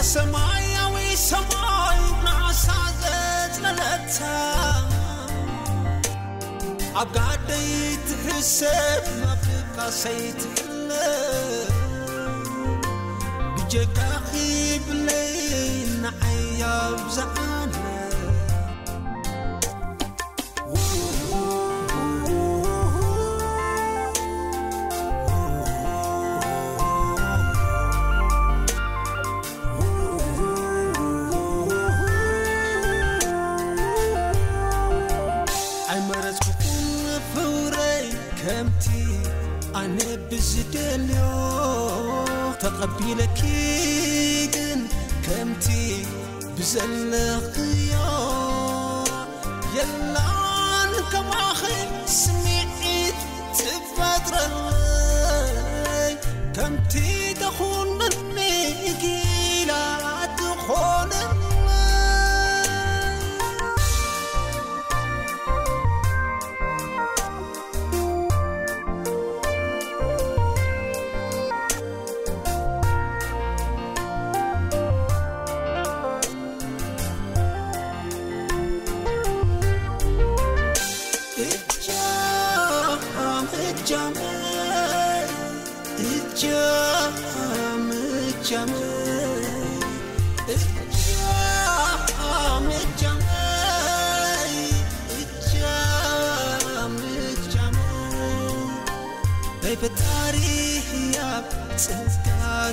ሰማያዊ ሰማይ ንዓሳ ዘጽለለታ ኣብ ጋደይ ትሕሰብ ናፍቃሰይ ትሕለ ብጀካኺ ብለይ ንዓይ ኣብዝዓለ ኣይመረጽኩኹን ፍቕረይ ከምቲ ኣነ ብዝደልዮ ተቐቢለኪ ግን ከምቲ ብዘለኽዮ የላን ከማኺ ስምዒት ትፈጥረለይ ከምቲ ተኹነኒ ጊላ ትኾነለይ ናይ ፈጣሪ ህያብ ጸጋ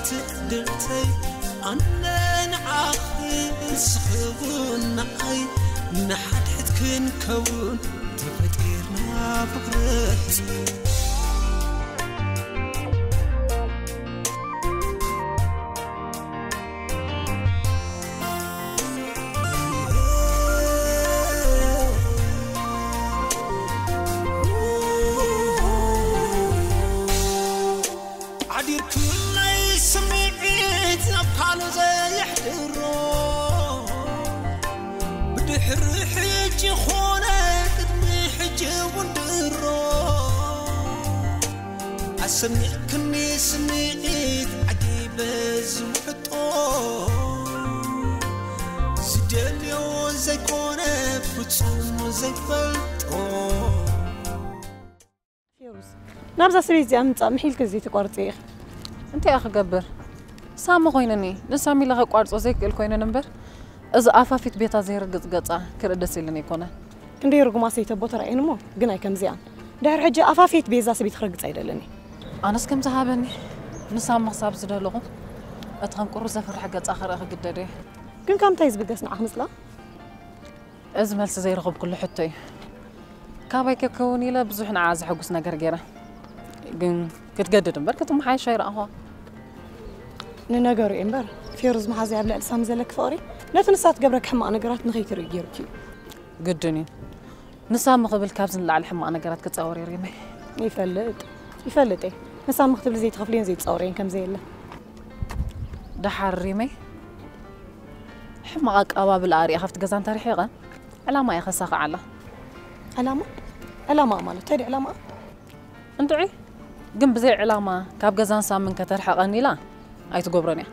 ትዕድልተይ ኣነ ንዓኺ ንስኺ እውን ንዓይ ንሓድሕድ ክንከውን ተፈጢርና ፍቕርኺ ዓዲርክለይ ስምዒት ናብ ካልእ ዘየሕድሮ ብድሕሪ ሕጂ ኾነ ቅድሚ ሕጂ እውን ድሮ ኣሰሚዕክኒ ስምዒት ዓጊበ ዝውሕጦ ዝደልዮ ዘይኮነ ፍጹም ዘይፈልጦ ፌሩዝ፣ ናብዛ ሰበይቲ እዚኣ ምምጻእ ምሒልኪ ዘይተቋርጽ ኢኺ። እንታይ እየ ክገብር? ሳሚ ኮይነኒ ንሳሚ ኢለ ከቋርጾ ዘይክእል ኮይነን እምበር እዚ ኣፋፊት ቤታ ዘይርግጽ ገጻ ክርኢ ደስ ኢሉኒ ኣይኮነን። ክንደይ ርጉማ ሰይቲ ኣቦ ተራእየን እሞ ግን ኣይከምዚኣን። ድሕሪ ሕጂ ኣፋፊት ቤዛ ሰበይቲ ክረግጽ ኣይደልን እየ። ኣነስ ከም ዝሃበኒ ንሳሚ ክሳብ ዝደለኹ እቲ ከም ቁሩብ ዘፍርሕ ገጻ ክርኢ ክግደድ እየ። ግን ካብ ምንታይ ዝብገስ ንዓ ክምጽላ? እዚ መልሲ ዘይረኸብኩሉ ሕቶ እዩ። ካባይ ከከውን ኢለ ብዙሕ ንዓ ዘሐጉስ ነገር ገይረ። ግን ክትገድድ እምበር ክትመሓየሽ ኣይረኣኹዋ። ንነገሩ እዩ እምበር ፌሩዝ መሓዘይ ኣብ ልዕሊ ሳሚ ዘለኪ ፍቕሪ ነቲ ንሳ ትገብረኪ ሕማቕ ነገራት ንኸይትርኢ ገይሩኪ እዩ። ግድን እዩ። ንሳሚ ክብል ካብዚ ንላዕሊ ሕማቕ ነገራት ክጻወር እየ ሪመይ። ይፈልጥ ይፈልጥ እየ። ንሳሚ ክትብሊ ዘይትኸፍልዮን ዘይትጻወርዮን ከም ዘየለ። ደሓር ሪመይ ሕማቕ ኣቀባብላ ኣርእየ ካብቲ ገዛ እንተርሒቐ ዕላማ እየ ከሳኽዓላ። ዕላማ? ዕላማ ማለት እንታይ ድዩ ዕላማ? እንድዒ ግን ብዘይ ዕላማ ካብ ገዛን ሳምን ከተርሕቐኒ ኢላ ኣይትገብሮን እያ።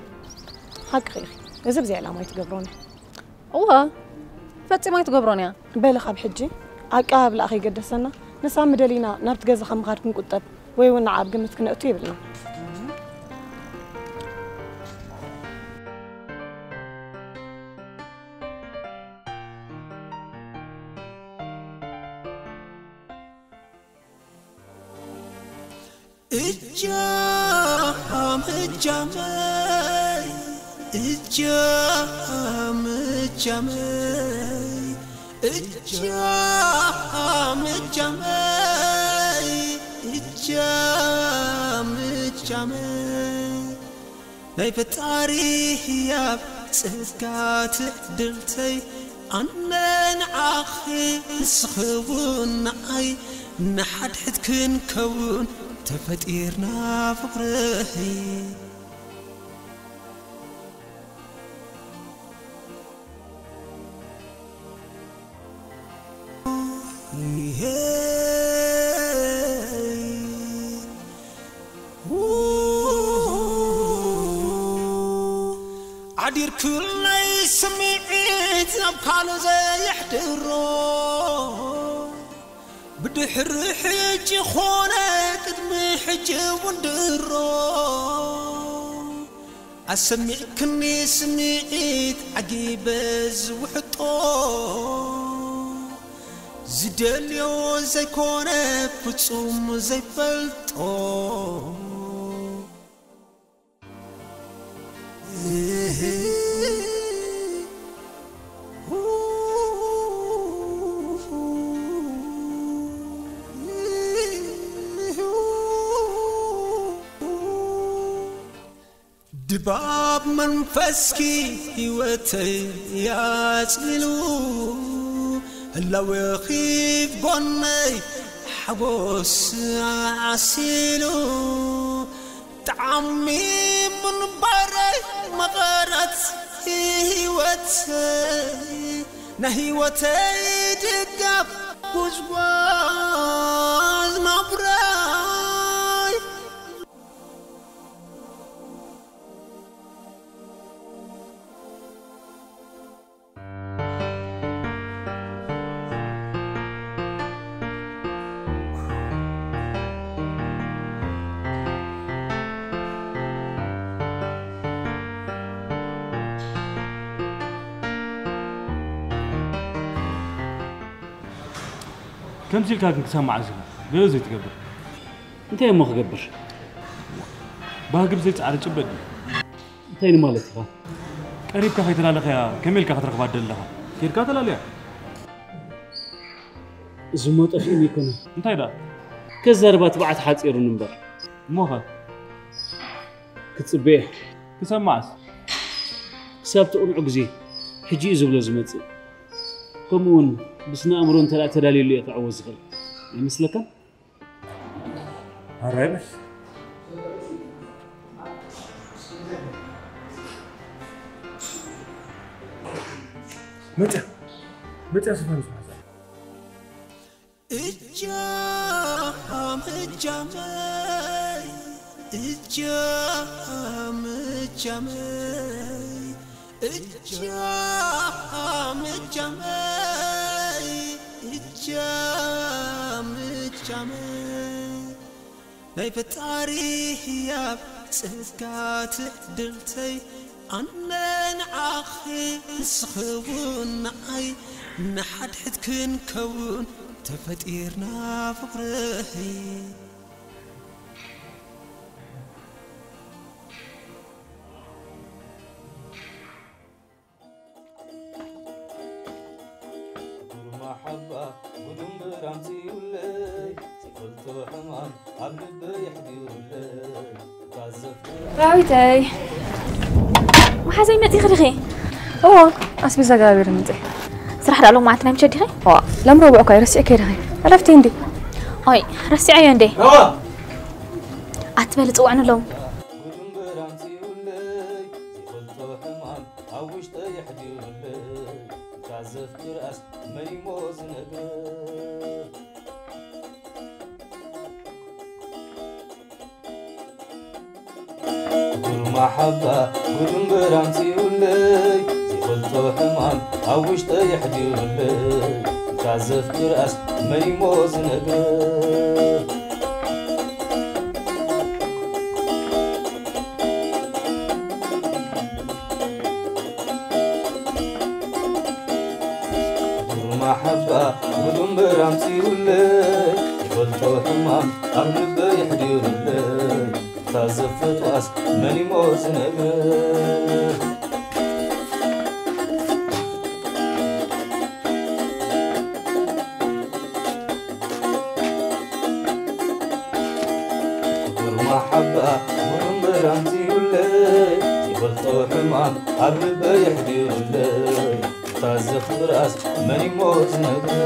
ሓቅኺ ኢኺ። እዚ ብዘይ ዕላማ ኣይትገብሮን እያ። እወ ፈጺማ ኣይትገብሮን እያ። በሊ ካብ ሕጂ ኣቀባብላኣ ከይገደሰና ንሳሚ ደሊና ናብቲ ገዛ ካብ ምኻድ ክንቁጠብ ወይ እውን ንዓ ኣብ ግምት ክነእቱ የብልና። እጃም እጃመይ እጃም እጃመይ እጃም እጃመይ እጃም እጃመይ ናይ ፈጣሪ ህያብ ጸጋ ትዕድልተይ ኣነ ንዓኺ ንስኺ እውን ንዓይ ንሓድሕድ ክንከውን ተፈጢርና ፍቕርኺ ሓዲርክለይ ስምዒት ናብ ካልእ ዘየሕድሮ፣ ብድሕሪ ሕጂ ኾነ ቅድሚ ሕጂ እውን ድሮ፣ ኣሰሚዕክኒ ስምዒት ዓጊበ ዝውሕጦ፣ ዝደልዮ ዘይኮነ ፍጹም ዘይፈልጦ። ድባብ መንፈስኪ ህይወተይ ኣጽሊሉ፣ ህላዌኺ ጎነይ ሓጎስ ዓሲሉ፣ ጣዕሚ ምንባረይ መቐረት ህይወተይ፣ ናይ ህይወተይ ድጋፍ ጉዝጓዝ ናብራይ። ከምዚ ኢልካ ግን ክሳብ መዓስ ኢኻ ገለ ዘይትገብር? እንታይ እሞ ክገብር? ባህጊ ብዘይ ጻዕሪ ጭበጥ ድዩ? እንታይ ንማለት ኢኻ? ቀሪብካ ከይተላለኸያ ከመይ ኢልካ ክትረኽባ ትደሊ ኣለኻ? ኬድካ ተላልያ። እዚ እሞ ጠፊኡኒ ኣይኮነን። እንታይ ደኣ? ከዛርባ ትብዓት ሓጺሩኒ እምበር። እሞኸ? ክጽበየ። ክሳብ መዓስ? ክሳብ እቲ ቅኑዕ ግዜ፣ ሕጂ እዩ ዝብሎ ዝመጽእ። ከምኡ እውን ብስነ ኣእምሮ እንተ ደኣ ተዳልየሉ እየ ክዕወት ዝኽእል። ኣይመስለካን? ኣራይ በል። መጸ፣ መጸ ስፈን ዝሓዛ። እጃም እጃመይ፣ እጃም እጃመይ፣ እጃም እጃመይ፣ እጃም እጃመይ። ናይ ፈጣሪ ህያብ ጸጋ ትዕድልተይ፣ ኣነ ንዓኺ ንስኺ እውን ንዓይ፣ ንሓድሕድ ክንከውን ተፈጢርና ፍቕርኺ። ጉርማሓባ ጉድምብር ኣምጺኡለይ፣ ዝፈልጦ ሕማም ኣብ ልበይ ኣሕዲሩለይ። እታ ዘፍቅራ ዳዊተይ፣ መሓዘይ መጺኺ ዲኺ? እዎ፣ ኣስቤዛ ገባቢረ ምጽእ። ስራሕ ደኣ ሎም መዓልቲ ናይ ምሸት ዲኺ? እዋ፣ ሎም ረቡዕ እኳ እዩ፣ ረሲዕኪ ዲኺ? ዕረፍቲ እንዲ። ኦይ፣ ረሲዐዮ እንዴ? ረዋ! ኣትበሊ፣ ጽውዕኒ ኣለዉ። ጉድምብር ኣምጺኡለይ፣ ዝፈልጦ ሕማም ኣብ ውሽጠይ ኣሕዲሩለይ። እታ ዘፍቅራስ መን እሞ ዝነግር? ጉርማሓባ ጉድምብር ኣምጺኡለይ፣ ዘይፈልጦ ሕማም ኣብ ውሽጠይ ኣሕዲሩለይ። እታ ዘፍቅራስ መን እሞ ዝነግር? ጉርማሓባ ጉድምብር ኣምጺኡለይ፣ ዝፈልጦ ሕማም ኣብ ልበይ ኣሕዲሩለይ። እታ ዘፍቅራስ መን እሞ ዝነግር? ጉርማሓባ ጉድምብር ኣምጺኡለይ፣ ዝፈልጦ ሕማም ኣብ ልበይ ኣሕዲሩለይ። እታ ዘፍቅራስ መን እሞ ዝነግር?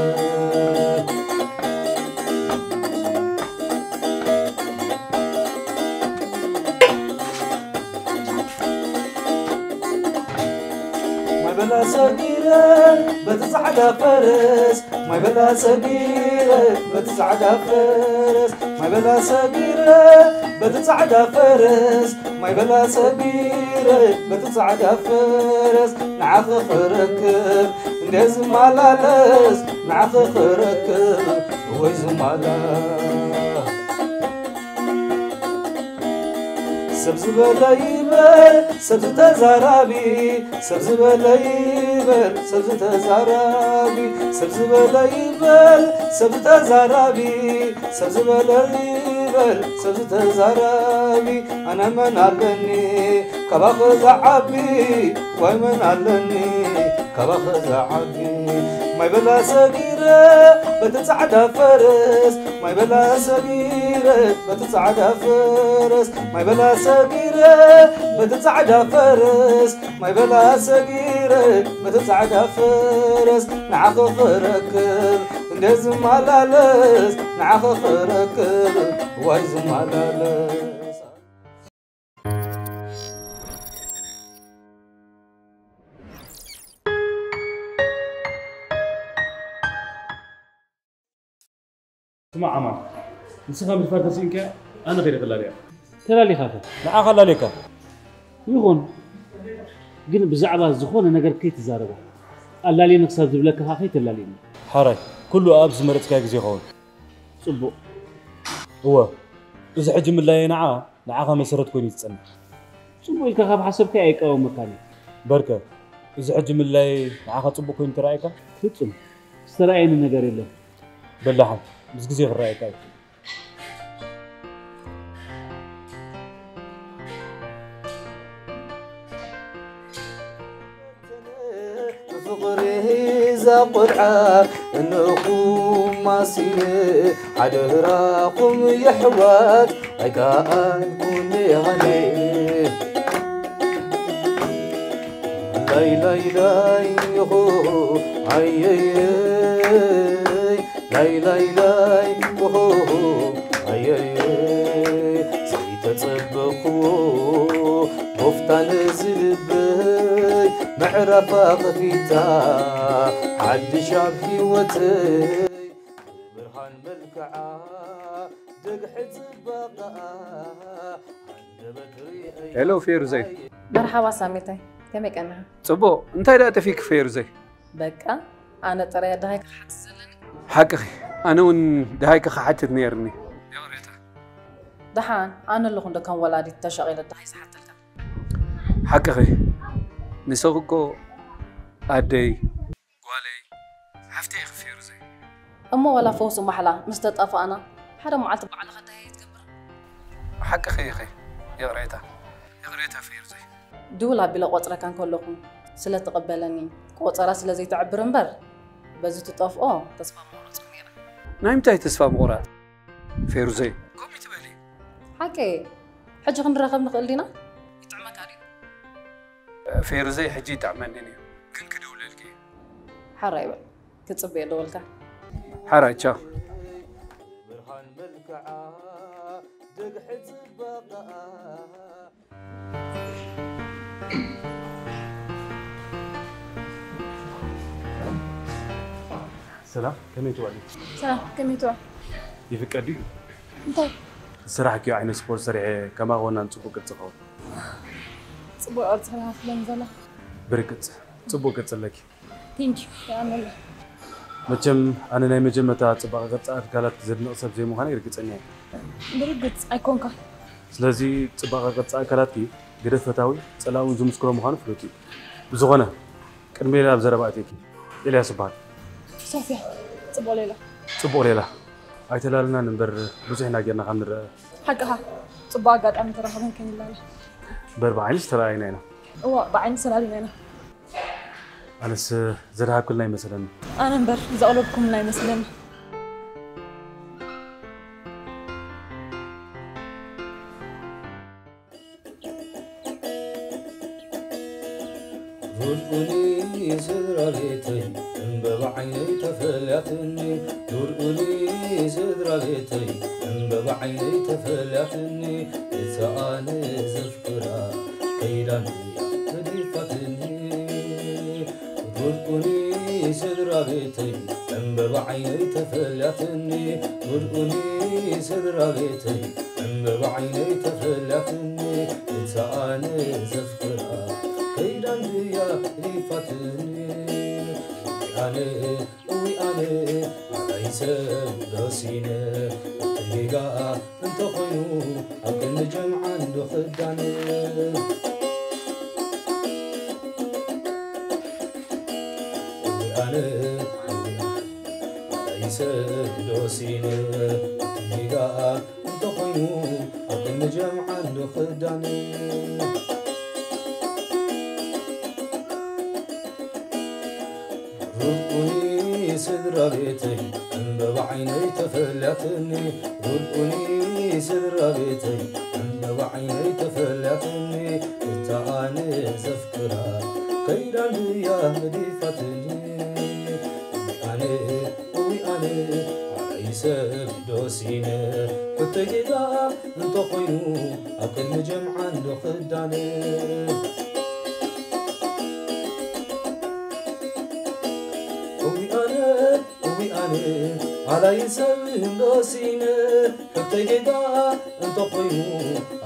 ማይ በላ ሰጊረ በቲ ጻዕዳ ፈረስ፣ ማይ በላ ሰጊረ በቲ ጻዕዳ ፈረስ፣ ማይ በላ ሰጊረ በቲ ጻዕዳ ፈረስ፣ ማይ በላ ሰጊረ በ እቲ ጻዕዳ ፈረስ ንዓኺ ክረክብ፣ እንደ ዝመላለስ ንዓኺ ክረክብ፣ ወይ ዝመላ። ሰብ ዝበለ ይበል፣ ሰብ ዝተዛራቢ፣ ሰብ ዝበለ ይበል፣ ሰብ ዝተዛራቢ፣ ሰብ ዝበለ ይበል፣ ሰብ ዝተዛራቢ፣ ሰብ ዝበለ ይበል፣ ሰብ ዝተዛራቢ። ኣነ መን ኣለኒ ካባኺ ዝዓቢ፣ ወይ መን ኣለኒ ካባኺ ዝዓቢ። ማይ በላ ሰጊረ በቲ ጻዕዳ ፈረስ፣ ማይ በላ ሰጊረ በቲ ጻዕዳ ፈረስ፣ ማይ በላ ሰጊረ በቲ ጻዕዳ ፈረስ፣ ማይ በላ ሰጊረ በቲ ጻዕዳ ፈረስ። ንዓኺ ክረክብ እንደ ዝመላለስ፣ ንዓኺ ክረክብ ዋይ ዝመላለስ። ስማዕ ኣማን፣ ንስኻ ምድፋር ተስኢንካ፣ ኣነ ከይደ ከላልያ። ተላሊኻኸ? ንዓኻ ኣላልየካ። ይኹን፣ ግን ብዛዕባ ዝኾነ ነገር ከይትዛረባ። ኣላልየኒ ክሳብ ዝብለካ ኸኣ ከይተላልየኒ። ሓራይ፣ ኩሉ ኣብ ዝመረጽካዮ ግዜ ይኸውን። ጽቡቕ። እወ፣ እዚ ሕጂ ምላየይ ንዓ፣ ንዓኻ መሰረት ኮይኑ እዩ ዝጸንሕ። ጽቡቕ ኢልካ ካብ ሓሰብካዮ ኣይቃወመካን እየ። በርከ፣ እዚ ሕጂ ምላየይ ንዓኻ ጽቡቕ ኮይኑ ተራእየካ? ፍጹም። ዝተራእየኒ ነገር የለን። በላሓ፣ ምስ ግዜ ክረኣየካ እዩ። ብፍቕሪ ሂዛ ቆልዓ እንኹም ማሲነ ሓደራኹም የሕዋት ኣይከኣልኩን ያኔ። ላይ ላይ ላይ ሆ፣ ኣየየ። ላይ ላይ ላይ ሆ፣ ኣየየ። ዘይተጸበኽዎ ጎፍታ ነዚ ልበይ ምዕራፋ ከፊታ ሓድሽ ኣብ ህይወተይ። ብርሃን መልክዓ ደግሒ ጽባቐኣ። ሄሎ ፌሩዘይ። መርሓባ ሳሚተይ፣ ከመይ ቀኒኻ? ጽቡቕ። እንታይ ደኣ ጠፊእኪ ፌሩዘይ? በቃ፣ ኣነ ጥራይ ደሃይካ ክሓትት ዘለኒ። ሓቅኺ፣ ኣነ እውን ደሃይካ ክሓትት ነይርኒ። ይቕሬታ። ደሓን፣ ኣነ ኣለኹ እንዶ ከም ወላዲት ተሸቒለ ደሃይ ዝሓተልካ። ሓቅኺ፣ ንስኺ እኮ ኣደይ፣ ጓለይ፣ ሓፍተይ ኢኺ ፌሩዘይ። እሞ ዋላ ፈውሲ ማሕላ ምስ ተጣፋእና፣ ሓደ መዓልቲ ባዕልኻ ደሃይ ትገብር። ሓቅኺ ኢኺ። ይቕሬታ። ይቕሬታ ፌሩዘይ። ድውል ኣቢለ ቆጽረካ እንከለኹ ስለ ትቕበለኒ፣ ቆጸራ ስለ ዘይተዕብር እምበር፣ በዚ ትጠፍኦ ተስፋ ምቑረጽኩ ነይረ። ናይ ምንታይ ተስፋ ምቑራጽ? ፌሩዘይ፣ ከምኡ ትበሊ? ሓቀይ፣ ሕጂ ክንራኸብ ንኽእል ዲና? ይጥዕመካ ድዩ? ፌሩዘይ፣ ሕጂ ይጥዕመኒ እዩ፣ ግን ክድውለልኪ እየ። ሓራይ በል፣ ክጽበዮ ደወልካ። ሓራይ፣ ቻው። ብርሃን መልክዓ፣ ደግሒ ጽባቐኣ። ሰላም፣ ከመይ ትውዕሊ? ሰላም፣ ከመይ ትውዕል? ይፍቀድ ድዩ? እንታይ? ዝሰራሕክዮ ዓይነት ስፖርት ሰሪሐ ከማኺ ወናን ጽቡቕ ቅርጺ ክኸውን። ጽቡቕ ቅርጺ ክላሃፍለን ዘላ። ብርግጽ፣ ጽቡቕ ቅርጺ ኣለኪ። ቴንኪዩ፣ የቐንየለይ። መቸም ኣነ ናይ መጀመርታ ጽባቐ ቅርጺ ኣካላት ዘድንቕ ሰብ ዘይምዃነይ ርግጸኛ እየ። ብርግጽ ኣይኮንካን። ስለዚ ጽባቐ ቅርጺ ኣካላትኪ ገደፈታዊ ጸላእውን ዝምስክሮ ምዃኑ ፍሉጥ እዩ። ብዝኾነ፣ ቅድሚ ሌላ ኣብ ዘረባ ኣእትየኪ። ኤልያስ እበሃል። ሶፍያ፣ ጽቡቕ ሌላ። ጽቡቕ ሌላ። ኣይተላለናን እምበር ብዙሕ ኢና ጌርና ካብ ንረአ። ሓቅኻ፣ ጽቡቕ ኣጋጣሚ ተራኸብና ከይንላለ። እምበር ብዓይንስ ተረኣኢና ኢና። እወ፣ ብዓይኒ ተላሊና ኢና። ኣነስ ዘድሃብክልና ይመስለኒ። ኣነ እምበር ዘቕለብኩምልና ይመስለኒ። ርድኡኒ ስድራ ቤተይ፣ ዕምበባ ዓይነይ ተፈልያትኒ። ርድኡኒ ስድራ ቤተይ፣ ዕምበባ ዓይነይ ተፈልያትኒ። እታ ኣነ ዘፍቅራ ከይዳን እያ ተደፋትኒ። ርድኡኒ ስድራ ቤተይ፣ ዕምበባ ዓይነይ ተፈልያትኒ። ርድኡኒ ስድራ ቤተይ፣ ዕምበባ ዓይነይ ተፈልያትኒ። እታ ኣነ ዘፍቅራ እያ ገዲፋትኒ። ኣነ እዊ ኣነ ኣይ ሰብ ዶሲነ ተጌጋ እንተኾይኑ ኣብ ክንዲ ጀምዓን ዶ ክዳን። እዊ ኣነ ኣይ ሰብ ዶሲነ ተጌጋ እንተኾይኑ ኣብ ክንዲ ጀምዓን ዶ ክዳን። ርድኡኒ ስድራ ቤተይ ዕምበባ ዓይነይ ተፈልያትኒ። ርድኡኒ ስድራ ቤተይ ዕምበባ ዓይነይ ተፈልያትኒ። እታ ኣነ ዘፍቅራ ከይዳ እንድያ ገዲፋትኒ። ኣነ እዊ ኣነ ኣይ ሰብ ዶሲነ ሕቶ ጌጋ እንተኾይኑ ኣብ ቅድሚ ጀምዓን ዶ ክዳነ። እዊ ኣነ እዊ ኣነ ኣላይ ሰብ እንዶ ሲነ ሕቶ ጌጋ እንተኾይኑ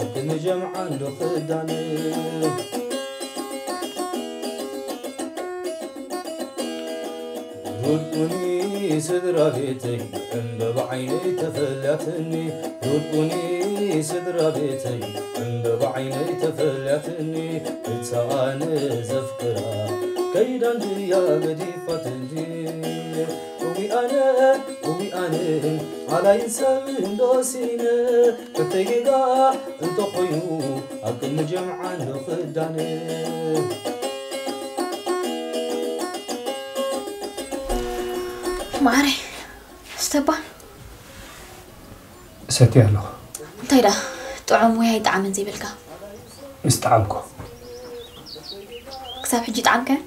ኣብ ቅድሚ ጀምዓ እንዶ ክዳነ። ርድኡኒ ስድራ ቤተይ ዕምበባ ዓይነይ ተፈልያትኒ። ርድኡኒ ስድራ ቤተይ ዕምበባ ዓይነይ ተፈልያትኒ። እታ ኣነ ዘፍቅራ ከይዳ እንድያ ገዲፋትኒ። እዊ ኣነ እዊ ኣነ ኣላይን ሰብ እንዶ ሲነ ሕተጌጋ እንተኾይኑ ኣብ ቅድሚ ጀምዓ እንዶ ክዳነ። ማዕረይ ስተባ እሰትይ ኣለኹ። እንታይ ደኣ ጥዑም ወይ ኣይጠዓመን ዘይበልካ? ምስ ጠዓምኩ። ክሳብ ሕጂ ጠዓምካዮ?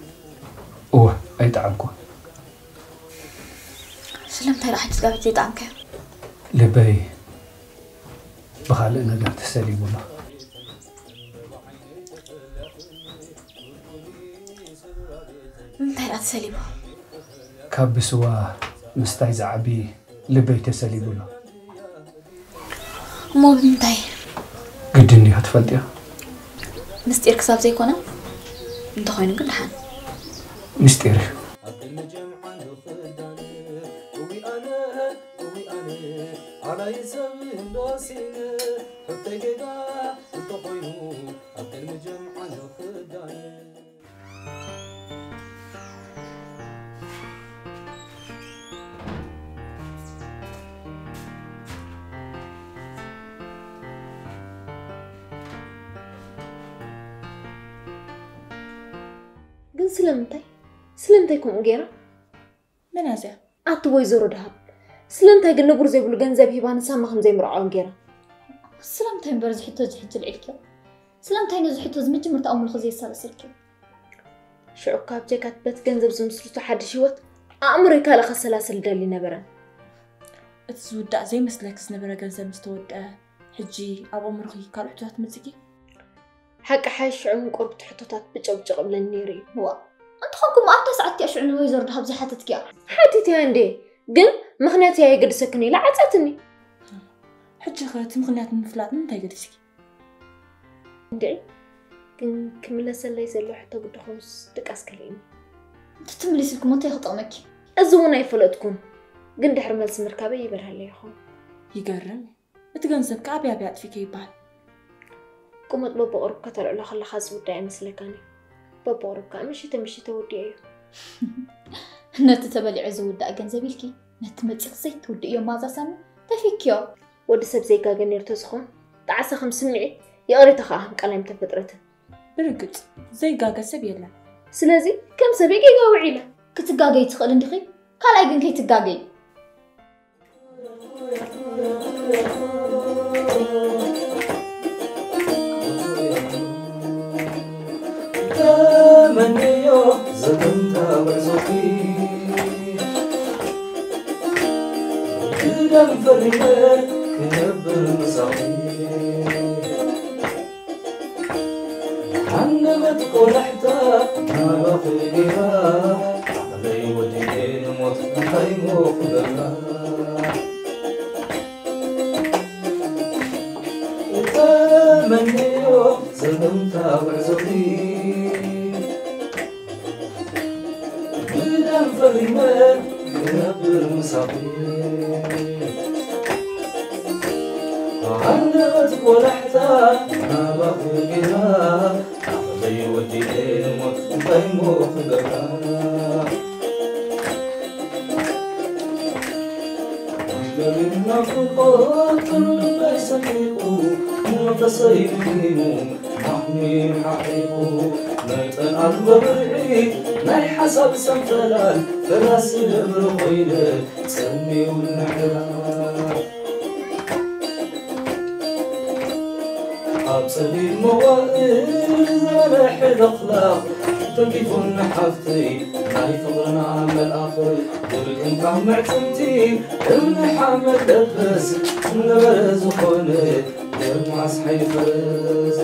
እወ ኣይጠዓምኩ። ስለምንታይ ደኣ ሕጂ ክሳብ ሕጂ ዘይጠዓምካዮ? ልበይ ብኻልእ ነገር ተሰሊቡ ኣሎ። እንታይ ደኣ ተሰሊቡ? ካብ ብስዋ ምስታይ ዝዓቢ ልበይ ተሰሊቡ ኣሎ። እሞ ብምንታይ? ግድን ድዩ ክትፈልጥዮ? ምስጢር ክሳብ ዘይኮነ እንተኾይኑ ግን ደሓን። ምስጢር እዩ። ኣላይን ሰብ እንዶ ሲነ ሕተጌጋ እንተኾይኑ ኣብ ቅድሚ ጀምዓ እንዶ ክዳነ። ግን ስለምንታይ ስለምንታይ ከምኡ ገይራ? መን እያ እዚኣ? ኣቲ ወይዘሮ ደሃብ፣ ስለምንታይ ግን ንቡር ዘይብሉ ገንዘብ ሂባ ንሳማ ከም ዘይምርዓውን ገይራ? ስለምንታይ እምበር እዚ ሕቶ እዚ ሕጂ ኣልዒልክዮ? ስለምንታይ ነዚ ሕቶ እዚ መጀመርታ ኣእምሮኺ ዘየሰላሰልክዮ? ሽዑ ካብ ጀካት በቲ ገንዘብ ዝምስርቶ ሓድሽ ህይወት ኣእምሮይ ካልእ ከሰላስል ደሊ ነበረን። እቲ ዝውዳእ ዘይመስለኪ ዝነበረ ገንዘብ ምስ ተወድአ ሕጂ ኣብ ኣእምሮኺ ካልእ ሕቶታት መጺኪ? ሓቂ ሓይሽ ሽዑ እውን ቁሩብ እቲ ሕቶታት ብጨብጨቕ እብለኒ ነይሩ እዩ። ዋእ እንተኾንኩ እሞ ኣብታ ሰዓት እቲኣ ሽዑ ንወይዘሮ ደሃብ ዘይሓተትክያ? ሓቲተያ እንድየ ግን ምኽንያተይ ኣየገድሰክን ኢላ ዓጸትኒ። ሕጂ ኸ እቲ ምኽንያት ንምፍላጥ ንምንታይ ገዲስኪ? እንድዒ ግን ክምለሰለይ ዘሎ ሕቶ ግዲ ኸምስ ድቃስ ከልእኒ። እንተትምልስልኪ እሞ እንታይ ክጠቕመኪ? እዚ እውን ኣይፈለጥኩን ግን ድሕሪ መልሲ ምርካበይ ይበርሃለይ ይኸውን። ይገርም እዩ። እቲ ገንዘብ ከ ኣበይ ኣበይ ኣጥፊእክዮ ይበሃል? ቁመት በብቑሩብ ከተልዕሎ ከለኻ ዝውዳእ ኣይመስለካን እዩ። በብቑሩብ ከኣ ምሽተ ምሽተ ወዲኦ እዩ። ነቲ ተበሊዑ ዝውዳእ ገንዘብ ኢልኪ ነቲ መጺኺ ዘይትውድእዮ ማዛ ሳሚ ተፊክዮ። ወዲ ሰብ ዘይጋገ ነይሩ ተዝኾን ጣዕሳ ከም ስምዒት ይቕሬታ ከኣ ከም ቃላይ ምተፈጥረትን። ብርግጽ ዘይጋገ ሰብ የለን። ስለዚ ከም ሰበይ ጌጋ ውዒለ። ክትጋገይ ትኽእል እንዲኺ ካልኣይ ግን ከይትጋገይ። ተመንዮ ዘበንታ ጉዕዞኺ ክደም ፈሪመ ክነብር ምሳኺ ሃንደበት ቆላሕታ ናባኺ ጌራ ዓቕለይ ወዲኤ ንሞት እንታይ ሞ ክገብራ ተመንዮ ዘበንታ ጉዕዞኺ ሪመ ክነብር ምሳኺ። ዓንደበት ቆላሕታ ናባኺ ገይራ፣ ኣኽለይ ወዲኤ ንሞት እንታይ እሞ ክገብራ። ወንጀልን ናፍቖትን ልበይ ሰቂቑ፣ መንፈሰይ ድኺሙ፣ ማሕሚም ሓቒቑ። ናይ ጠልዓን ብርዒ ናይ ሓሳብ ሰንፈላል፣ ፈላሲ ነብሪ ኮይነ ጸሚው ንዕላል። ኣብ ጸሊም መዋእል ዝበለ ሕልኽላኽ፣ ተንኪፉኒ ሓፍተይ ናይ ፍቕርና መልኣኽ። ብርቅንካ ምዕጽምቲ እምኒ ሓመድ ለበስ፣ ነበረ ዝኾነ ደርማስ ሓይሊ ፈረስ።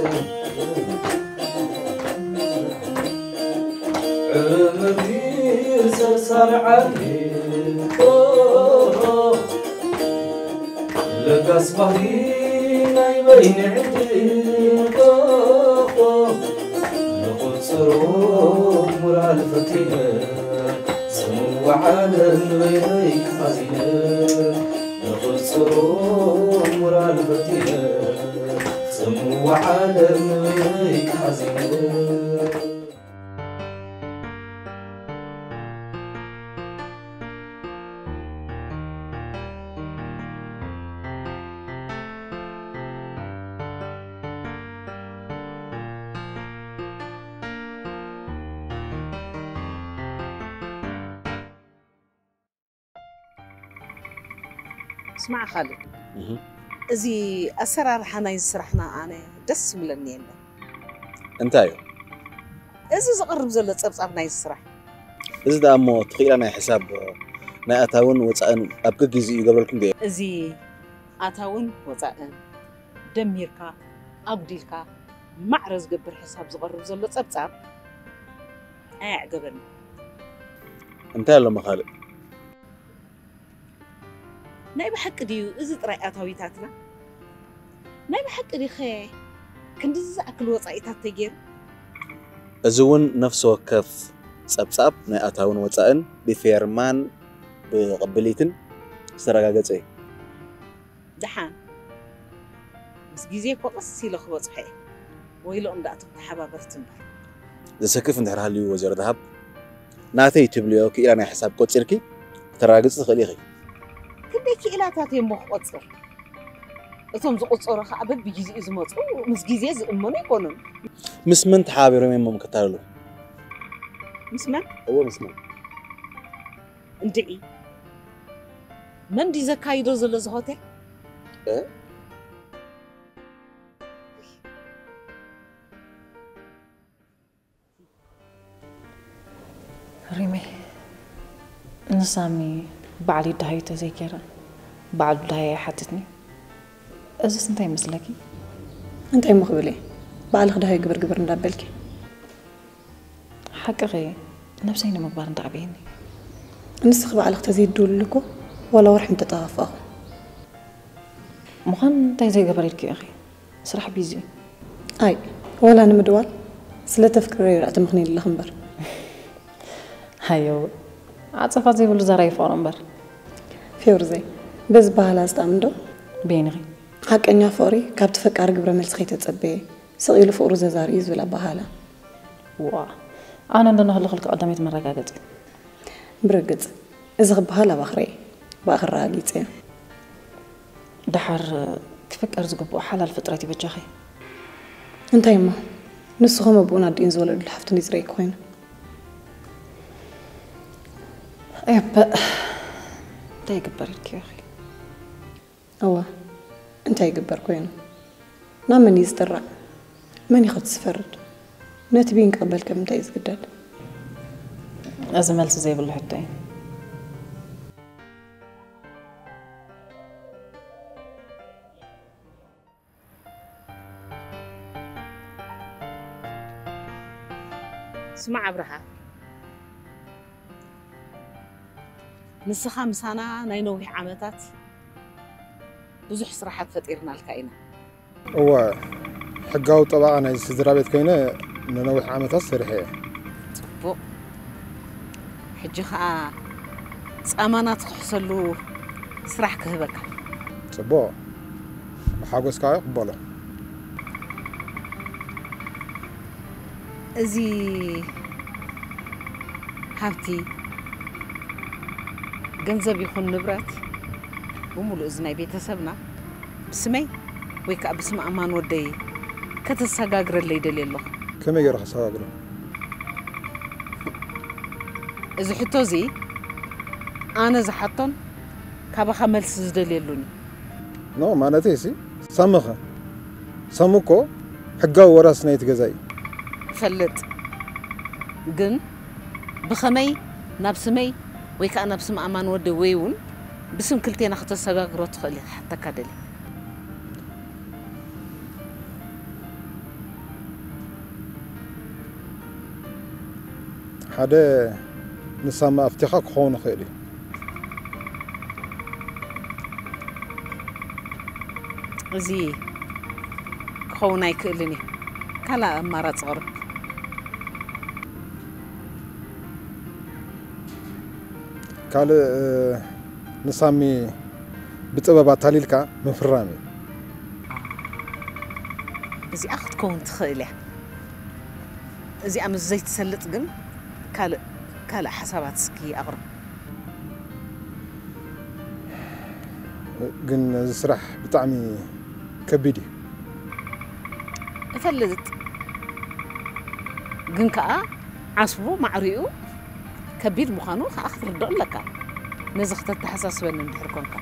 ዕረ መሪር ሰርሳር ዓሊ፣ ኦ፣ ለጋስ ባህሪ ናይ በይኒ ዕድል፣ ኦ፣ ኦ፣ ንቁጽሮ ሙራል ፈቲነ፣ ጽምዋ ዓለም በይነይ ሓዚነ፣ ንቁጽሮ ሙራል ፈቲነ፣ ጽምዋ ዓለም በይነይ ሓዚነ። ስማዕ ካልድ፣ እህ። እዚ ኣሰራርሓ ናይዚ ስራሕና ኣነ ደስ ዝብለኒ የለን። እንታይ እዩ? እዚ ዝቐርብ ዘሎ ጸብጻብ ናይዚ ስራሕ። እዚ ደኣ እሞ እቲ ክኢላ ናይ ሕሳብ ናይ ኣታውን ወጻእን ኣብ ገጊዚኡ ይገብረልኩም ድየ? እዚ ኣታውን ወጻእን ደሚርካ ኣጉዲልካ ማዕረ ዝገብር ሕሳብ ዝቐርብ ዘሎ ጸብጻብ ኣየዕገበኒ። እንታይ ኣሎ ካልእ? ናይ ብሓቂ ድዩ እዚ ጥራይ ኣታዊታትና? ናይ ብሓቂ ድኸ ክንድዚ ዝኣክል ወጻኢታት ተገይሩ? እዚ እውን ነፍሲ ወከፍ ጸብጻብ ናይ ኣታውን ወጻእን ብፌርማን ብቕብሊትን ዝተረጋገጸ እዩ። ደሓን። ምስ ግዜ እኮ ቀስ ኢለ ክበጽሖ እየ። ወይለኦም ደኣ እቶም ተሓባበርቲ እምበር። ዘሰክፍ እንድሕር ሃልዩ ወይዘሮ ደሃብ፣ ናተይ ትብልዮ ክኢላ ናይ ሕሳብ ቆጺርኪ ከተረጋግጺ ትኽእሊ ኢኺ። ክንደይ ክኢላታት እየ እሞ ክቆጽር? እቶም ዝቑጸሩ ኸኣ በብግዜኡ ዝመጹ ምስ ግዜ ዝእመኑ ኣይኮኑን። ምስ መን ተሓባቢሮም እዮም እሞ ክታለሉ? ምስ መን? እወ፣ ምስ መን? እንድዒ፣ መን ድዩ ዘካይዶ ዘሎ እዚ ሆቴል? እ? ሪመይ፣ ንሳሚ ባዕሉ ይደሃዩ ተዘይገይረ፣ ባዕሉ ደሃዩ ኣይሓትትኒ። እዚስ እንታይ ይመስለኪ? እንታይ እሞ ክብል እየ? ባዕልኺ ደሃዩ ግብር ግብር እንዳበልኪ። ሓቅኺ፣ ነብሰይ ንምግባር እንዳዕበየኒ። ንስኺ ባዕልኺ ተዘይትድውልሉ እኮ ዋላ ወርሒ ምተጠፋፋእኹ። ምዃን እንታይ ዘይገበር ኢልኪ ኢኺ? ስራሕ ቢዚ። ኣይ፣ ዋላ ንምድዋል ስለ ተፍቅረዮ ራእቲ ምኽኒ ኣለኺ እምበር። ሃየው፣ ዓጸፋ ዘይብሉ ዛራ ይፍቕሮ እምበር። ፌውርዘይ፣ በዚ በሃላ ዝጣም እንዶ? በይንኺ። ሓቀኛ ፍቕሪ ካብቲ ፈቃሪ ግብረ መልሲ ከይተጸበየ፣ ስቕ ኢሉ ፍቕሩ ዘዛሪ እዩ ዝብል ኣበሃህላ። ዋ፣ ኣነ እንዶ ንኽልኽልኪ ቀዳመይቲ መረጋገጺ። ብርግጽ፣ እዚ ክበሃል ኣብ ኣኽረየ፣ ብኣኽራ ኣጊጸዮ። ደሓር ክፍቀር ዝግብኦ ሓላል ፍጥረት እዩ በጃኺ። እንታይ እሞ? ንሱ ኸም ኣቦኡን ኣዲኡን ዝወለዱሉ ሓፍቱን ይጽረይኪ ኮይኑ። ኤፐእ፣ እንታይ ይግበር ኢልኪ ኢኺ? እወ፣ እንታይ ይግበር ኮይኑ? ናብ መን እዩ ዝጥራዕ? መን እዩ ኸ ዝፈርድ? ነቲ ብይን ክቕበል ከ ምንታይ እዩ ዝግደድ? እዚ መልሲ ዘይብሉ ሕቶ እዩ። ስማዕ ኣብርሃ፣ ንስኻ ምሳና ናይ ነዊሕ ዓመታት ብዙሕ ስራሓት ፈጢርናልካ ኢና። እወ፣ ሕጋዊ ጠበቓ ናይ ስድራ ቤት ኮይነ ንነዊሕ ዓመታት ሰሪሐ እየ። ጽቡቕ። ሕጂ ኸኣ ጻማና ትኽሕሰሉ ስራሕ ክህበካ። ጽቡቕ፣ ብሓጎስ ከኣ ይቕበሎ። እዚ ሃብቲ፣ ገንዘብ ይኹን ንብረት፣ ብምሉእ እዚ ናይ ቤተሰብና ብስመይ ወይ ከኣ ብስም ኣማን ወደይ ከተሰጋግረለይ ደልየ ኣለኹ። ከመይ ገይረ ከሰጋግሮ? እዚ ሕቶ እዚ ኣነ ዝሓቶን ካባኻ መልሲ ዝደልየሉን እዩ። ኖ፣ ማለተይ ሲ፣ ሳምኸ? ሳሙ እኮ ሕጋዊ ወራስ ናይቲ ገዛ እዩ። እፈልጥ፣ ግን ብኸመይ ናብ ስመይ ወይ ከኣ ናብ ስም ኣማን ወደይ ወይ እውን ብስም ክልቴና ክተሰጋግሮ ትኽእል ኢኻ ክሓተካ ደልየ። ሓደ ንሳማ ኣፍቲኻ ክኸውን ይኽእል እዩ። እዚ ክኸውን ኣይክእልን እዩ። ካልእ ኣማራጺ ቅርብ። ካልእ ንሳሚ ብጥበብ ኣታሊልካ ምፍራም እዩ። እዚኣ ክትከውን ትኽእል እያ። እዚኣ ምስ ዘይትሰልጥ ግን ካልእ ካልእ ሓሳባት እስኪ ኣቕርብ። ግን እዚ ስራሕ ብጣዕሚ ከቢድ እዩ። እፈልጥ፣ ግን ከኣ ዓስቡ ማዕሪኡ ከቢድ ምዃኑ ከኣ ክትርድኦ ኣለካ። ነዚ ክተተሓሳስበኒ እንድሕር ኮንካ።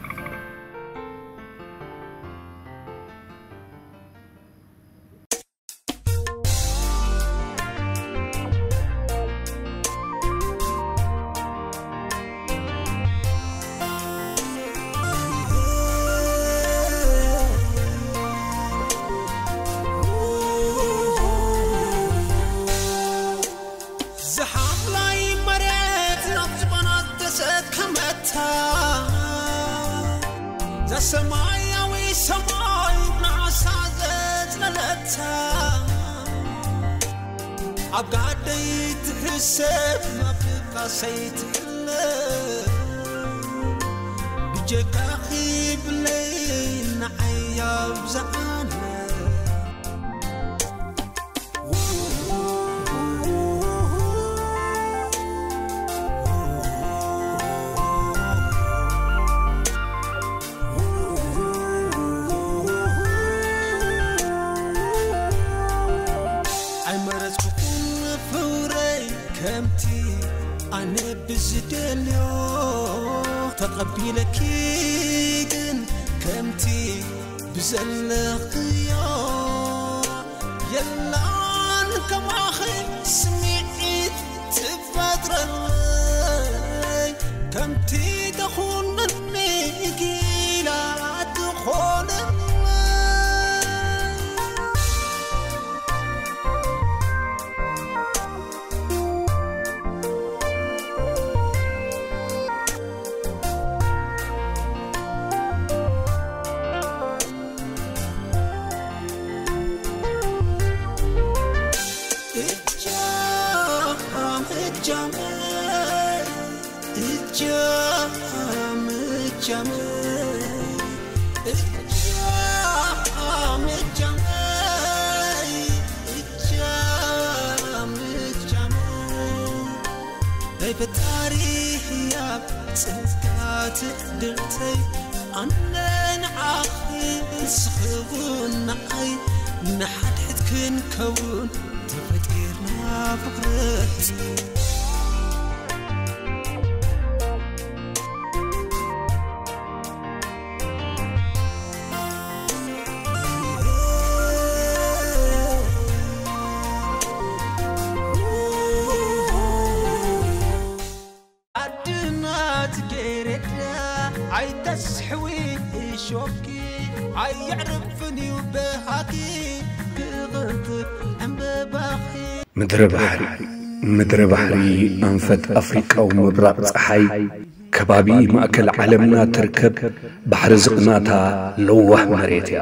ዝሓምላይ መሬት ናብ ዝባና ተሰከመታ፣ ዘሰማያዊ ሰማይ ንዓሳ ዘጽለለታ፣ ኣብ ጋደይ ትሕሰብ ናብ ድቃሰይ ትሕለ፣ ብጀካኺ ብለይ ንዓይ ኣብዝሓለ። ኣይመረጽኩኹን ፍቕረይ ከምቲ ኣነ ብዝደልዮ፣ ተቐቢለኪ ግን ከምቲ ብዘለኽዮ። የላን ከማኺ ስምዒት ትፈጥረለይ፣ ከምቲ ተኹንኒ ጊላ ትኾነለይ። እጃም እጃመይ፣ እጃም እጃመይ፣ እጃም እጃመይ፣ እጃም እጃመይ። ናይ ፈጣሪ ህያብ ጸጋ ትዕድልተይ፣ ኣነ ንዓኺ ንስኺ እውን ንዓይ፣ ንሓድሕድ ክንከውን ተፈጢርና ብኽብረት። ኣድናት ገረዳ ኣይተስሕዊ እሾኪ፣ ኣየዕርፍን እዩ በሃኪ ክቕንጥብ ዕምበባኺ። ምድረ ባሕሪ፣ ምድረ ባሕሪ ኣንፈት ኣፍሪቃዊ ምብራቕ ጸሓይ፣ ከባቢ ማእከል ዓለምና ትርከብ ባሕሪ ዝቕናታ ለዋህ መሬት እያ።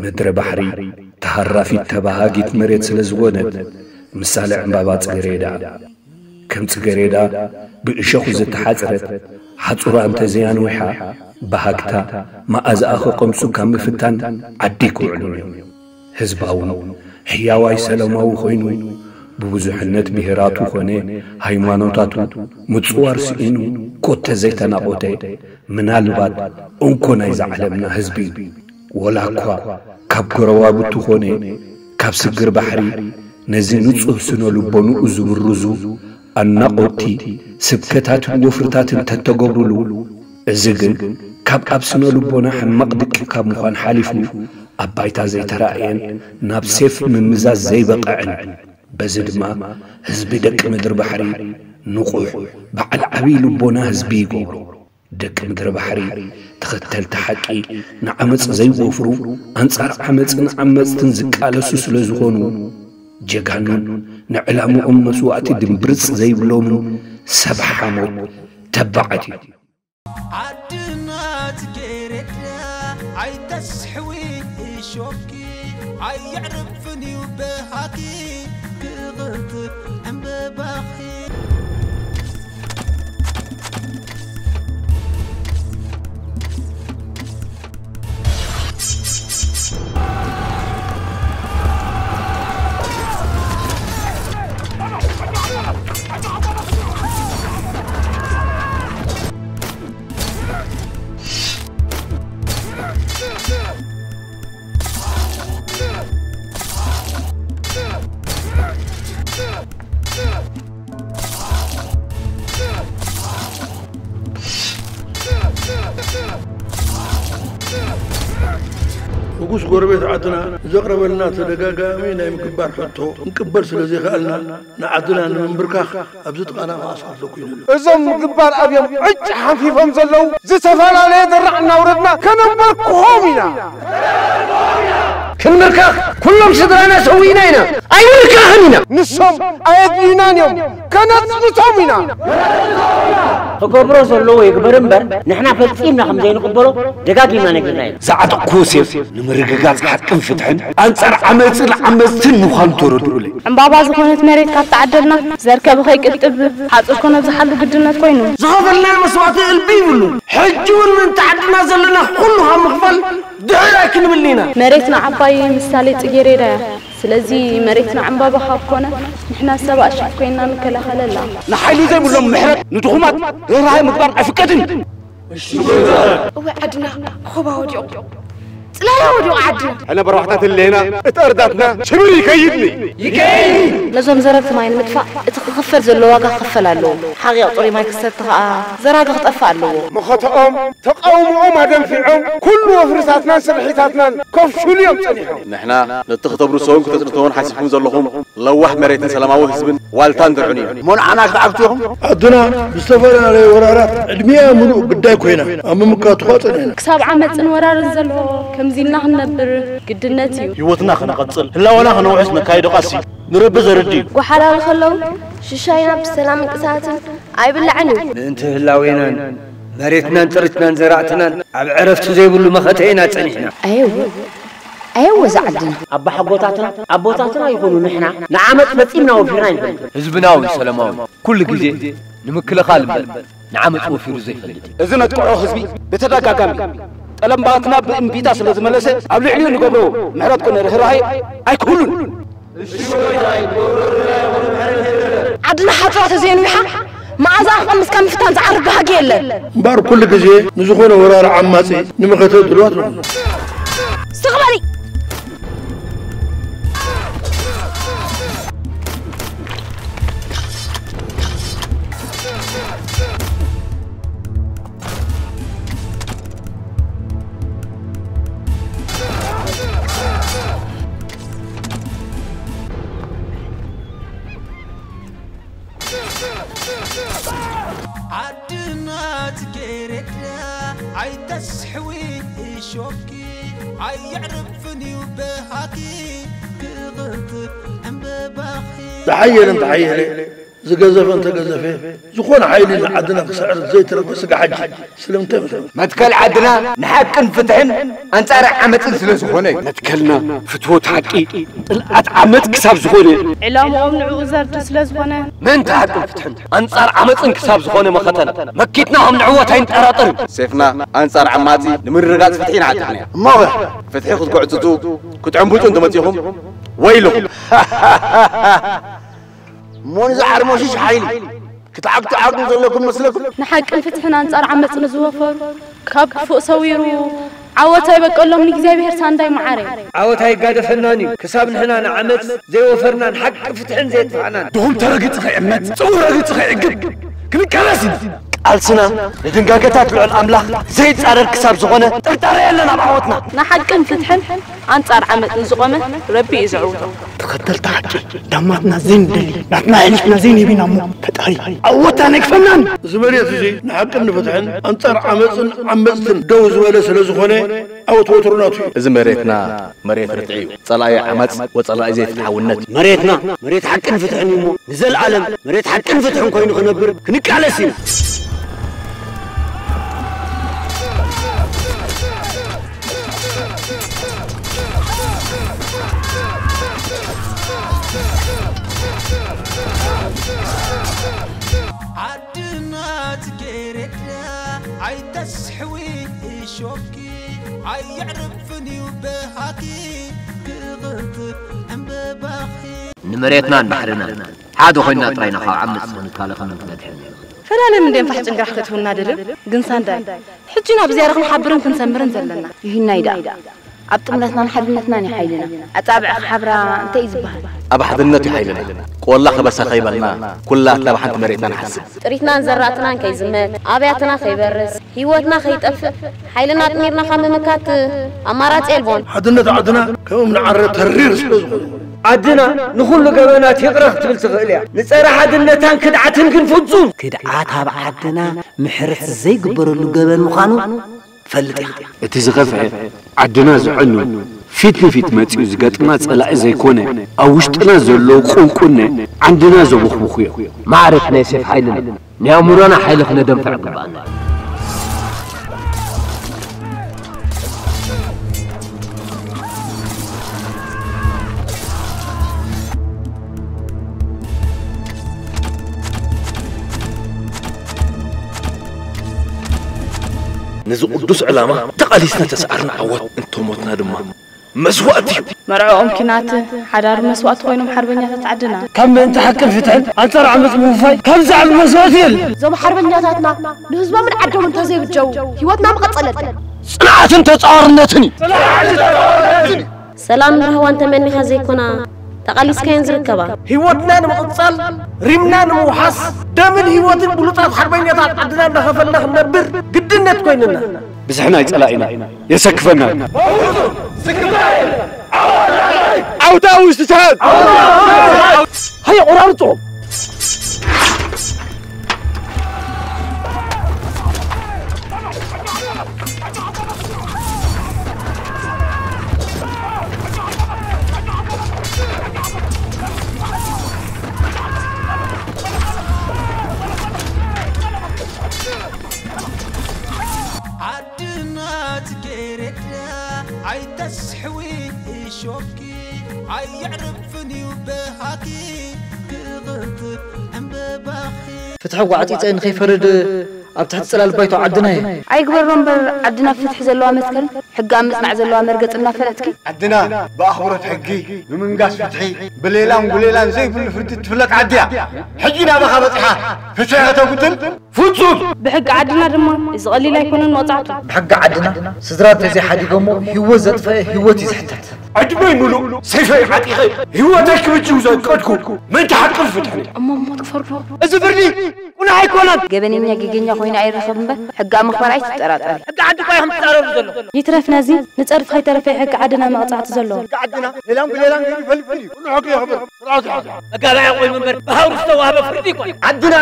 ምድረ ባሕሪ ተሃራፊት ተባሃጊት መሬት ስለ ዝኾነት፣ ምሳሌ ዕምባባ ጽጌረዳ። ከም ጽገሬዳ ብእሾኹ ዝተሓጽረት ሓጹራ እንተ ዘያንዊሓ፣ ብሃግታ መኣዛኣ ክቐምሱ ካብ ምፍታን ዓዲ ኣይክውዕሉን እዮም። ህዝባውን ሕያዋይ ሰላማዊ ኮይኑ፣ ብብዙሕነት ብሄራቱ ኾነ ሃይማኖታቱ ምጽዋር ስኢኑ ኮተ ዘይተናቖተ፣ ምናልባት እንኮ ናይዛ ዓለምና ህዝቢ እዩ። ወላ እኳ ካብ ጎረባብቱ ኾነ ካብ ስግር ባሕሪ ነዚ ንጹህ ስነ ልቦንኡ ዝብርዙ ኣናቖቲ ስብከታትን ወፍርታትን ተተገብሩሉ፣ እዚ ግን ካብ ኣብ ስነ ልቦና ሕማቕ ድቂ ካብ ምዃን ሓሊፉ ኣብ ባይታ ዘይተራእየን ናብ ሴፍ ምምዛዝ ዘይበቕዕን፣ በዚ ድማ ህዝቢ ደቂ ምድሪ ባሕሪ ንቑሕ በዓል ዓብዪ ልቦና ህዝቢ ይገብሮ። ደቂ ምድሪ ባሕሪ ተኸተልቲ ሓቂ ንዓመጽ ዘይወፍሩ፣ ኣንጻር ዓመጽን ዓመጽትን ዝቃለሱ ስለ ዝኾኑ፣ ጀጋኑን ንዕላምኦም መስዋእቲ ድምብርጽ ዘይብሎምን ሰብ ሓሞት ተባዓት እዮም። ዓድና ጽጌረዳ ኣይተስሕዊ እሾኪ ኣየዕርፍን እዩ በሃኪ ክቕንጥብ ዕምበባኺ። ንጉስ ጎረቤት ዓድና ዘቕረበልና ተደጋጋሚ ናይ ምግባር ሕቶ ክንቅበል ስለ ዘይከኣልና፣ ንዓድና ንምንብርካኽ ኣብዚ ጥቓና ክኣስር ኣለኩ ኢሉ። እዞም ምግባር ኣብዮም ዕጭ ሓንፊፎም ዘለዉ ዝተፈላለየ ድራዕ እናውረድና ከነንበርክኾም ኢና። ክንምርካኽ ኩሎም ስድራና ሰዊእና ኢና። ኣይንምርካኽን ኢና። ንሶም ኣየድልዩናን እዮም። ከነጽንቶም ኢና። ክገብሮ ዘለዎ ይግበር እምበር፣ ንሕና ፈጺምና ከም ዘይንቕበሎ ደጋጊምና ነጊርና ኢና። ዝዓጠቕኩዎ ሴፍ ንምርግጋጽ ሓቅን ፍትሕን፣ ኣንጻር ዓመጽን ዓመጽትን ምዃኑ ተረድኡለይ። ዕምባባ ዝኾነት መሬት ካብ ተዓደልና፣ ዘርከቡ ከይቅጥብ፣ ሓጹር ከነብዝሓሉ ግድነት ኮይኑ። ዝኸፈልናዮ መስዋእቲ እልቢ ይብሉ። ሕጂ እውን ምእንቲ ዓድና ዘለና ኩሉ ካብ ምኽፋል ድሕር ኣይክንብልን ኢና። መሬትና ዓባይ ምሳሌ ጽጌሬዳ እያ። ስለዚ መሬትና ዕምባባ ካብ ኮነ፣ ንሕና ሰብ ኣሽፍ ኮይንና ንከላኸለላ። ንሓይሊ ዘይብሎም ምሕረት፣ ንድኹማት ርህራሄ ምግባር ኣይፍቀድን። እወ ዓድና ኾባ ወዲቑ፣ ጽላላ ወዲቑ ዓድና። ሕነ በርባሕታት ህሌና፣ እቲ እርዳትና ሽብር ይከይድኒ። ነዞም ዘረብቲ ማይ ንምጥፋእ እቲ ክኽፈል ዘሎ ዋጋ ክኽፈል ኣለዎ። ሓቒቕ ጥሩይ ማይ ክሰቲ ኸኣ ዘራጊ ክጠፍእ ኣለዎ። መኸተኦም ተቓውሞኦም ኣደንፊዖም፣ ኩሉ ወፍርታትናን ስርሒታትናን ከፍሽሉ እዮም ጸኒሖም። ንሕና ነቲ ክተብርሶውን ክተጽንቶውን ሓሲብኩም ዘለኹም ለዋህ መሬትን ሰላማዊ ህዝብን ዋልታን ድርዑን እዩ። እሞ ንዓና ክትዓግቱ ኢኹም? ዓድና ብዝተፈላለየ ወራራት ዕድሚኣ ምሉእ ግዳይ ኮይና ኣብ ምምካቱ ኸኣ ጸኒሕና። ክሳብ ዓመጽን ወራርን ዘሎ ከምዚ ኢልና ክንነብር ግድነት እዩ። ህይወትና ከነቐጽል፣ ህላወና ከነውሕስ ነካይዶ ቃልሲ ንረቢ ዘርድእ እዩ። ጓሓላሉ ከለዉ ሽሻይና ብሰላም ምንቅስቓስን ኣይብላዕን እዩ። ምእንቲ ህላዌናን መሬትናን ጥሪትናን ዘራእትናን ኣብ ዕረፍቲ ዘይብሉ መኸተ ኢና ጸኒሕና። ኣየወ፣ ኣየወ እዛ ዓድና። ኣባሓጎታትና ኣቦታትና ይኹኑ ንሕና ንዓመጽ ፈጺምና ወፊርና ኣይንፈልጥን። ህዝብና እውን ሰላማዊ ኩሉ ግዜ ንምክልኻል እምበር ንዓመጽ ወፊሩ ዘይፈልጥ። እዚ ነጥቅዖ ህዝቢ ብተደጋጋሚ ጠለምባትና ብእምቢታ ስለ ዝመለሰ ኣብ ልዕሊኡ ንገብሮ ምሕረት ኮነ ርህራሄ ኣይክህሉን። ዓድና ሓጽባ ተዘይንዊሓ መኣዛ ክቐምስ ካብ ምፍታን ዝዓርፍ ባህጊ የለን። እምበኣር ኩሉ ግዜ ንዝኾነ ወራሪ ዓማጺ ንመኸተ ድልዋት ንኹን። ስቕ በሊ! ዓድና ጽጌረዳ ኣይተስሕዊ እሾኪ ኣየዕርፍን እዩ በሃኪ ክቕንጥብ ዕምበባኺ። ተሓየለ እንተሓየለ ዝገዘፈ እንተገዘፈ፣ ዝኾነ ሓይሊ ንዓድና ክስዕር ዘይተረፈ ስጋ ሓጂ ስለምንታይ መስለኩም? መትከል ዓድና ንሓቅን ፍትሕን ኣንጻር ዓመጽን ስለ ዝኾነ እዩ። መትከልና ፍትወት ሓቂ፣ ጽልኣት ዓመጽ ክሳብ ዝኾነ። ዕላምኦም ንዕኡ ዘርድእ ስለ ዝኾነ። ምእንቲ ሓቅን ፍትሕን ኣንጻር ዓመጽን ክሳብ ዝኾነ መኸተና፣ መኪትና ከም ንዕወት ኣይንጠራጠርን። ሴፍና ኣንጻር ዓማጺ ንምርግጋጽ ፍትሒ ኢና ዓጢቕናዮ። እሞ ፍትሒ ክትጉዕጽጹ ክትዕንብጩ እንተመጺኹም ወይልኹም። እሞ ንዚ ዓርሞሽሽ ሓይሊ ክትዓግቱ ዓቕሚ ዘለኩም መስለኩም? ንሓቅን ፍትሕን ኣንጻር ዓመጽ ንዝወፈሩ፣ ካብ ክፉእ ሰዊሩ ዓወት ኣይበቀሎም ንእግዚኣብሔር ሳንዳይ መዓረ። ዓወት ኣይጋደፈናን እዩ፣ ክሳብ ንሕና ንዓመጽ ዘይወፈርናን ሓቂ ፍትሕን ዘየጥፋዕናን። ድኹም ተረግጽ ከይዕመጽ፣ ጽቡቕ ረግጽ ከይዕግብ ክንቃለስ ኢና። ቃልስና ንድንጋገታት ልዑል ኣምላኽ ዘይጻረር ክሳብ ዝኾነ ጥርጣረ የለን ኣብ ዓወትና። ንሓቅን ፍትሕን ኣንጻር ዓመጽ ንዝቖመ ረቢ እዩ ዘዕውቶ። ተኸተልቲ ሓቂ ዳማትና ዘይንደሊ፣ ናትና ኣሕሊፍና ዘይንህብ ኢና እሞ ፈጣሪ ዓወትና ኣይክፈናን። እዚ መሬት እዚ ንሓቅን ንፍትሕን ኣንጻር ዓመጽን ዓመጽትን ደው ዝበለ ስለ ዝኾነ ዓወት ወትሩ ናቱ እዩ። እዚ መሬትና መሬት ርትዒ እዩ። ጸላኢ ዓመጽ ወጸላኢ ዘይፍትሓውነት። መሬትና መሬት ሓቅን ፍትሕን እዩ እሞ ንዘለኣለም መሬት ሓቅን ፍትሕን ኮይኑ ክነብር ክንቃለስ ኢና። ዓድና ጽጌረዳ ኣይተስሕዊ እሾኪ ኣየዕርፍን እዩ በሃኪ ክቕንጥብ ዕምበባኺ። ንመሬትናን ባሕርናን ሓደ ኮይንና ጥራይ ኢና ካብ ዓመጽ ክንከላኸልን ክንድሕንን ንኽእል። ፈላለም እንድዮም ፋሕ ጭንግራሕ ከትህቡና ደልዮም፣ ግን ሳንዳይ ሕጂ ናብ ዝያዳ ክንሓብርን ክንሰምርን ዘለና። ይህናይ ደኣ ኣብ ጥምረትናን ሓድነትናን እዩ ሓይልና። ኣጻብዕ ክሓብራ እንታይ እዩ ዝበሃል? ኣብ ሓድነት እዩ ሓይልና። ቆላ ከበሳ ከይበልና ኩላትና ብሓንቲ መሬትና ንሓስብ። ጥሪትናን ዘራእትናን ከይዝመት፣ ኣብያትና ከይበርስ፣ ህይወትና ከይጠፍእ፣ ሓይልና ኣጥሚርና ካብ ምምካት ኣማራጺ የልቦን። ሓድነት ዓድና ከም እምኒ ዓረ ተሪር ስለ ዝኾነ። ዓድና ንኹሉ ገበናት ይቕረ ክትብል ትኽእል እያ። ንጸረ ሓድነታን ክድዓትን ግን ፍጹም። ክድዓት ኣብ ዓድና ምሕረት ዘይግበረሉ ገበን ምዃኑ ትፈልጥ ኢኻ። እቲ ዝኸፍአ ዓድና ዘዕኑ ፊት ንፊት መጺኡ ዝገጥማ ጸላኢ ዘይኮነ፣ ኣብ ውሽጥና ዘለዉ ቁንቁነ ዓንድና ዘቦኽቡኹ እዮም። ማዕረት ናይ ሴፍ ሓይልና፣ ናይ ኣእምሮና ሓይሊ ክነደንፍዕ ግባኣና። ነዚ ቅዱስ ዕላማ ተቓሊስና ተሰዓርና ዓወት፣ እንተሞትና ድማ መስዋእቲ እዩ። መርዕኦም ኪናት፣ ሓዳር መስዋእቲ ኮይኖም ሓርበኛታት ዓድና። ካብ ምእንቲ ሓቅን ፍትሕን ኣንጻር ዓመጽ ምውፋይ ካብ ዝዓቢ መስዋእቲ የለን። እዞም ሓርበኛታትና ንህዝቦምን ዓዶምን እንተዘይብጀው ህይወትና ምቐጸለት። ጽንዓትን ተጻዋርነትን እዩ። ሰላምን ራህዋን ተመኒኻ ዘይኮና፣ ተቓሊስካየን ዝርከባ። ህይወትና ንምቕጻል፣ ሪምና ንምውሓስ፣ ደምን ህይወትን ብሉጻት ሓርበኛታት ዓድና እንዳኸፈልና ክንነብር ግድነት ኮይንና። ብዝሒ ናይ ጸላኢና የሰክፈና። ዓውታ ውሽጥታት! ሃየ፣ ቆራርጾ! ዓድና ጽጌረዳ ኣይተስሕዊ እሾኪ ኣየዕርፍን እዩ በሃኪ ክቕንጥብ ዕምበባኺ። ፍትሒ ጓዕጺጸ ንኸይፈርድ ኣብ ትሕቲ ጽላል ባይቶ ዓድና እየ። ኣይግበሮ እምበር ዓድና ፍትሒ ዘለዋ መትከል፣ ሕጊ ኣብ ምጽናዕ ዘለዋ መርገጽ እናፈለጥኪ። ዓድና ብኣኽብሮት ሕጊ፣ ብምንጋስ ፍትሒ፣ ብሌላን ጉሌላን ዘይብሉ ፍርዲ ትፍለጥ ዓዲ እያ። ሕጂ ናባኻ በጺሓ ፍትሒ ከተጉድል ፍጹም! ብሕጊ ዓድና ድማ እዚ ቀሊል ኣይኮነን መቕጻዕቱ። ብሕጊ ዓድና ስድራ እንተዘይሓዲጎሞ ህይወት ዘጥፈአ ህይወት እዩ ዝሕተት። ዕድመይ ምሉእ ሰይፈይ ዓጢቐ ህይወተይ ክብጅው ዘቀድኩ ምእንቲ ሓቅን ፍትሕን። እሞ ሞት ክፈርዶ? እዚ ፍርዲ ቁኑዕ ኣይኮነን። ገበነኛ ጌገኛ ኮይኑ ኣይረኸብ እምበር ሕጊ ኣብ ምኽባር ኣይትጠራጠሪ። ሕጊ ዓዲ እኳ ኢኹም ትጻረሩ ዘለኹም። ይትረፍ ነዚ ንጸድፊ ከይተረፈ ሕጊ ዓድና መቕጻዕቲ ዘለዎ። ሕጊ ዓድና ሌላን ብሌላን ገይሩ ይፈልፍል እዩ። ኩሉ ሕጊ የኽብር፣ ስርዓት ይሓዝ። መጋባእያ ኮይኑ እምበር ብሃውሪ ዝተዋህበ ፍርዲ ኣይኮነን። ዓድና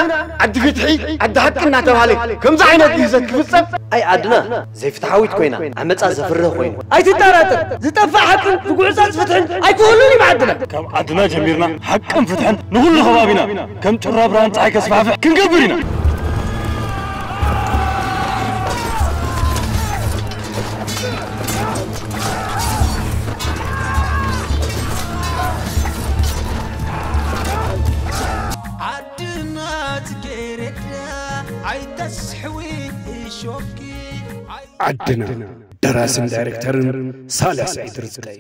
ዓዲ ፍትሒ፣ ዓዲ ሓቂ እናተባህለ ከምዚ ዓይነት ግህሰት ክፍጸም። ኣይ ዓድና ዘይፍትሓዊት ኮይና ዓመጻ ዘፍርህ ኮይኑ። ኣይትጠራጠር፣ ዝጠፍእ ሓቅን ብጉዕዛት ፍትሕን ኣይክህሉን እዩ ዓድና። ካብ ዓድና ጀሚርና ሓቅን ፍትሕን ንኹሉ ከባቢና ከም ጩራ ብርሃን ፀሓይ ከስፋሕፍሕ ክንገብር ኢና። ዓድና ትገረዳ ኣይተስሕዊ እሾኪ። ዓድና፣ ደራስን ዳይሬክተርን ሳልሕ ስዒድ ርዝቀይ።